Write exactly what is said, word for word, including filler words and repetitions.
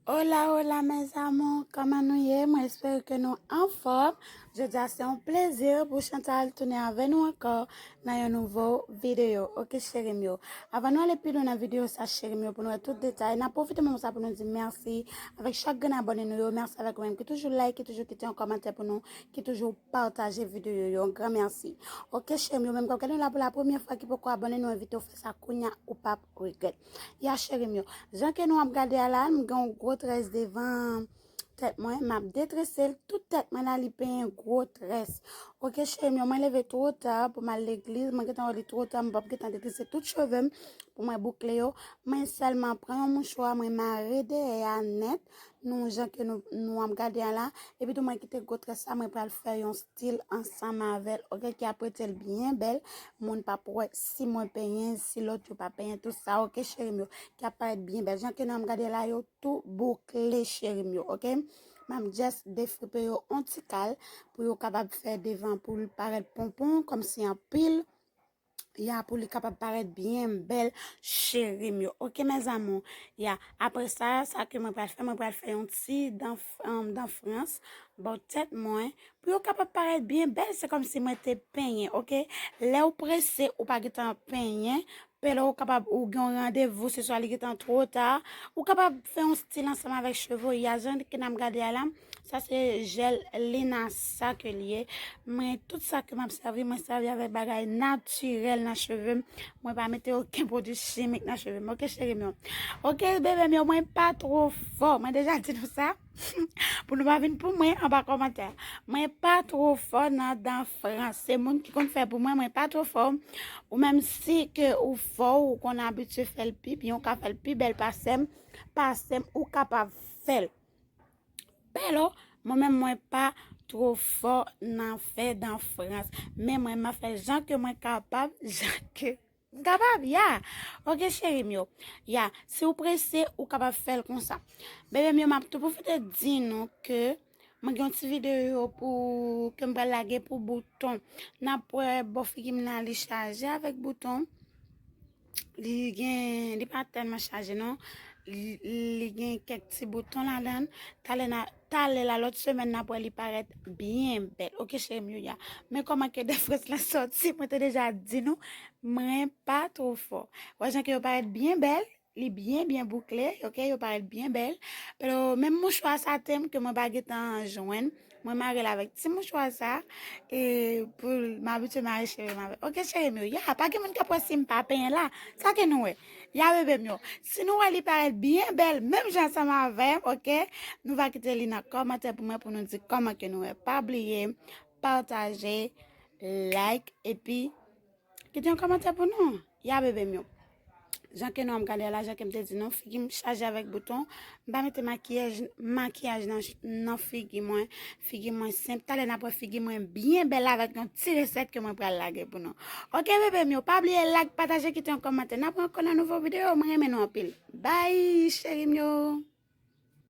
Hola, hola, mes amours, kòman nou ye? Mwen espere ke nou anfòm. Jodi a se yon plezi pou Chantal tounen avè nou ankò nan yon nouvo videyo. Oke, cheri m yo. Avan nou ale pi lwen nan videyo sa, cheri m yo, pou nou wè tout detay, n ap pwofite moman sa pou nou di mèsi avèk chak grenn abòne nou yo. Mèsi avèk ou menm ki toujou like, ki toujou kite yon kòmantè pou nou, ki toujou pataje videyo yo. Yon gran mèsi. Oke, cheri m yo, menm k ap gade nou la pou la premyè fwa, ki poko abòne, nou envite w fè sa kounya, ou p ap regrèt. Ya, cheri m yo. Jan ke nou ap gade a la, m gen yon gwo très devan tèt mwen. M ap detrese l. Tout tèt mwen la, li penyen gwo très. Oke, cheri m yo, mwen leve two ta pou m al legliz. Mwen gentan wè li two ta, m p ap gentan detrese tout cheve m pou mwen boukle yo. Mwen sèlman pran yon mouchwa, mwen mare dèyè a nèt. Nou, jan ke nou, nou ap gade a la. Epi tou, mwen kite gwo très sa, mwen pral fè yon stil ansanm avè l, oke, ki ap rete l byen bèl. Moun p ap wè si mwen penyen, si lòt yo pa penyen, tout sa, oke, cheri m yo, ki ap parèt byen bèl. Jan ke nou ap gade la, yo tou boukle, cheri m yo, oke. M ap just defripe yo on ti kal pou yo kapab fè devan pou l parèt ponpon, kòmsi anpil. Ya, pou li kapab parèt byen bèl, cheri m yo. Oke, mes amours. Ya, apre sa, sa ke mwen pral fè, mwen pral fè yon ti dan, f- um, dan frans bò tèt mwen, pou yo kapab parèt byen bèl. Se kòmsi mwen te penyen, oke? Lè w prese, ou pa gentan penyen, pèlè ou kapab, ou gen yon randevou, se swa li gentan two ta, ou kapab fè yon stil ansanm avèk cheve w. Ya, jan ke n ap gade a la, sa se jèl Linasa ke l ye. Mwen, tout sa ke m ap sèvi, mwen sèvi avèk bagay natirèl nan cheve m. Mwen pa mete okenn pwodui chimik nan cheve m. Oke, cheri m yo. Oke, bebe m yo, mwen pa two fò. Mwen deja di nou sa. Pou nou pa vin pou mwen anba kòmantè. Mwen pa two fò nan dan frans. Se moun ki konn fè pou mwen, mwen pa two fò. Ou menm si ke ou fò, ou konn abitye fè l pi byen, ou ka fè l pi bèl pase m, pase m, ou kapab fè l. Pèlè, mwen menm mwen pa two fò nan fè dan frans. Men mwen, m ap fè l jan ke mwen kapab, jan ke m kapab, ya. Oke, cheri m yo. Ya, si w prese, ou kapab fè l konsa. Bebe m yo, m ap tou pwofite di nou ke mwen gen yon ti videyo pou ke m pral lage pou bouton. N ap wè bò figi m nan, li chaje avèk bouton. Li gen, li pa tèlman chaje non. Li, li gen kèk ti bouton ladan l. Talè na, talè la, lòt semèn, n ap wè li parèt byen bèl. Oke, cheri m yo, ya. Men kòman ke dan frans lan sòti, mwen te deja di nou, mwen pa two fò. Wè jan ke yo parèt byen bèl, li byen, byen boukle, oke, yo parèt byen bèl. Pero, menm mouchwa sa te m ke mwen pa gentan jwenn, mwen mare l avèk ti mouchwa sa, e pou m abitye mare cheve m avè l. Oke, cheri m yo, ya, pa gen moun k ap wè si m pa penyen la. Sa ke nou wè. Ya, bebe m yo. Si nou wè li parèt byen bèl, menm jan ansanm avè m, oke, nou va kite li nan kòmantè pou mwen, pou nou di kòman ke nou wè. Pa bliye, pataje, like, epi kite yon kòmantè pou nou. Ya, bebe m yo. Jan ke nou ap gade a la, jan ke m te di nou, figi m chaje avèk bouton. M pa mete makiyaj, makiyaj nan, nan figi mwen. Figi mwen senp. Talè n ap wè figi mwen byen bèl avèk yon ti resèt ke mwen pral lage pou nou. Oke, bebe m yo, pa bliye like, pataje, kite yon kòmantè. N ap wè ankò nan nouvo videyo. Mwen renmen nou anpil. Bye, cheri m yo.